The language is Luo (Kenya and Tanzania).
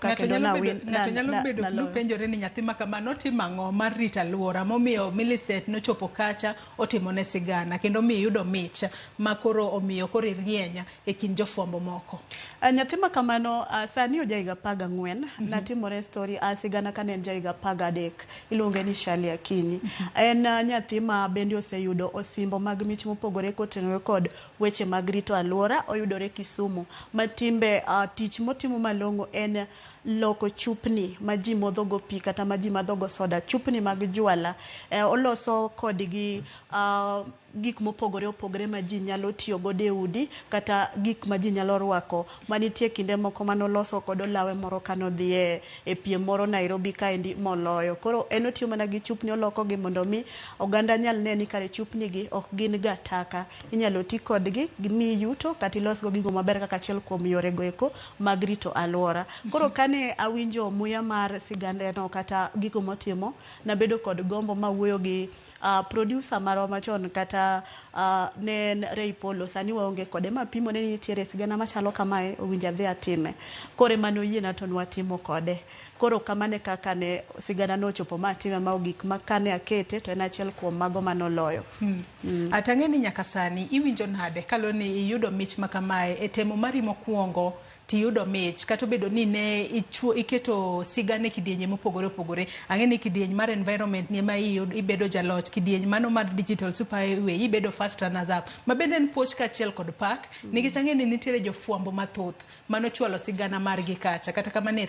Ka Ng'ato kendo nyalo na bedo, win, ng'ato na, nyalo na, bedo naloyo. Penjore ni nyathi ma kama notimo ang'o mar rito alwora momiyo Millicent nochopo kacha otimone sigana kendo mi yudo mich ma koro omiyo koro irieny e kind jofwambo moko. Nyathi ma kamano sani oja higa 14. Natimore story sigana kane en ja higa 13. Iluonge ni Shirley Akinyi. En nyathi ma bende oseyudo osimbo mag mich mopogore kotenore kod weche mag rito alwora. Oyudore Kisumu. Ma timbe tich motimo malong'o en loko chupni ma ji modhogo pi kata ma ji madhogo soda, chupni mag jwala. Oloso kodgi gik mopogore opogore ma ji nyalo tiyo godo e udi kata gik ma ji nyalo rwako. Manitie kinde moko manoloso kod olawe moro kanodhi e piem moro Nairobi kaendi moloyo. Koro en otiyo mana gi chupni, olokogi mondo mi oganda nyal ne ni kare chupni gi ok gin ga taka. Inyalo ti kodgi gimiyi yuto kata ilosgo gigo maber kaka achiel kuom yore go eko mag rito alwora. Koro kane awinjo muya mar sigandeno kata gigo motimo, nabedo kod gombo mawuoyo gi producer marwa machon kata ne en Ray Polo, sani waonge kode, mapimo ne ni nitiere sigana machalo kamae, owinjo adhi atime. Koro ema noyiena to nwatimo kode. Koro kamano e kaka ne sigana no ochopo ma atime ma ogik ma kane akete to en achiel kuom mago manoloyo. Atang'e ni nyaka sani iwinjo nade kaluwore ni iyudo mich ma kamae e temo mari mokwongo tiyudo mich kata obedo ni ne ichuo, iketo sigana e kidienje mopogore opogore. Ang'e ni kidieny mar environment ni ema ibedo jaloch, kidieny mano mar digital superhighway ibedo first runners up, ma bende en puoch kaachiel kod pak, nikech ang'e ni nitiere jofwambo mathoth manochwalo sigana margi kacha kata kamano.